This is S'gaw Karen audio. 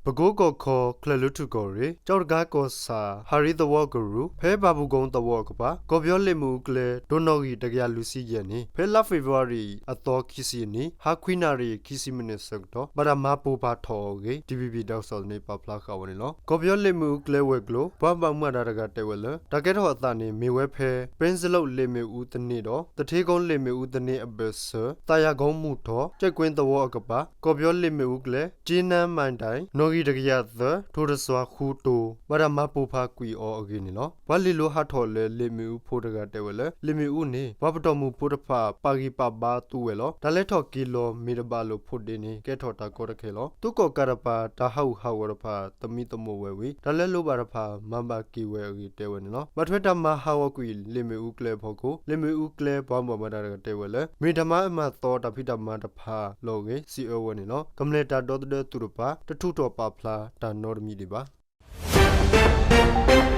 ပကိကီၢ်ခီ ချၢၣ်လွံၢ်ထူၣ်ကီၢ်ရ့ၣ် ကၠီတကါကီၢ်ဆၣ် ဟးရံသဝီကရူၢ် ဖဲဘၤဘူၣ်ကိသဝီအကပၤ ကီၢ်ပယီၤလ့ၣ်မ့ၣ်အူကျဲ ဒိၣ်နီၣ်ဂံၢ်တကယၤလွံၢ်ဆံယဲၢ်န့ၣ် ဖဲလါဖ့ၤဘြူၤအါရံၤ အသီခံဆံအနံၤ ဟါခွံနၣ်ရံၣ်ခံဆံမံးနံးဆၢကတီၢ် ဘၣ်တၢ်မၤပိၢ်ဖးထီၣ်အဂ့ၢ် DVB တၢ်ကစီၣ်သန့ပာ်ဖျါဃာ်ဝဲန့ၣ်လီၤ. ကီၢ်ပယီၤလ့ၣ်မ့ၣ်အူကျဲဝဲၤကျိၤ ပှၤဘၣ်မူဘၣ်ဒါတဂၤတဲဝဲလၢ တၢ်ကဲထီၣ်အသးန့ၣ် မ့ၢ်ဝဲဖဲ ပ့စလိၣ်လ့ၣ်မ့ၣ်အူသန့ဒီး သထ့ကိလ့ၣ်မ့ၣ်အူသန့အဘၢၣ်စၢၤ သးယၤကိမူၢ်ထီၣ် ကၠဲၣ်ကွ့သဝီအကပၤ ကီၢ်ပယီၤလ့ၣ်မ့ၣ်အူကျဲ ကၠ့နါမၣ်ဒၣ် နီၣ်ဂံၢ်တကယၤသၢ ထိၣ်တစွၤဃူတိၤ ဘၣ်တၢ်မၤပိၢ်ဖးကွံာ်အီၤအဂ့ၢ်န့ၣ်လီၤ. ပှၤလ့ၢ်လိၤဟးထီၣ်လၢလ့ၣ်မ့ၣ်အူဖိတဂၤတဲဝဲလၢ လ့ၣ်မ့ၣ်အူန့ၣ် ပှၤပတီၢ်မုၢ်ဖိတဖၣ် ပာ်ဂံၢ်ပာ်ဘါသူဝဲလီၤ. တၢ်လဲၤထီၣ်က့ၤလီၤမ့ၢ်တဘၣ်လိာ်ဖိးဒ့န့ၣ် ကဲထီၣ်တၢ်ကီတခဲလီၤ. သုးကီၣ်ကးတပၤ တၢ်ဟးဂူာ်ဟးဂီၤတဖၣ် သမံသမိးဝဲဝံၤ တၢ်လၢလိၣ်ဘၣ်တဖၣ် မၤဘၣ်က့ၤဝဲအဂ့ၢ်တဲဝဲန့ၣ်လီၤ. ဘၣ်ထွဲတၢ်မၤဟးဂီၤကွံာ်လ့ၣ်မ့ၣ်အူကျဲအဖီခိၣ် လ့ၣ်မ့ၣ်အူကျဲပှၤဘၣ်မူဘၣ်ဒါတဂၤတဲဝဲလၢ မ့ၢ်တၢ်မၤအၢမၤသီတၢ်ဖံးတၢ်မၤတဖၣ်လီၤအဂ့ၢ် စံးအၢဝဲန့ၣ်လီၤ. ကမျၢၢ်တၢ်ဒီသဒၢသုးတပၤ တထုးထီၣ်ပာ်ဖျါတၢ်နီတမံၤဒံးဘၣ်.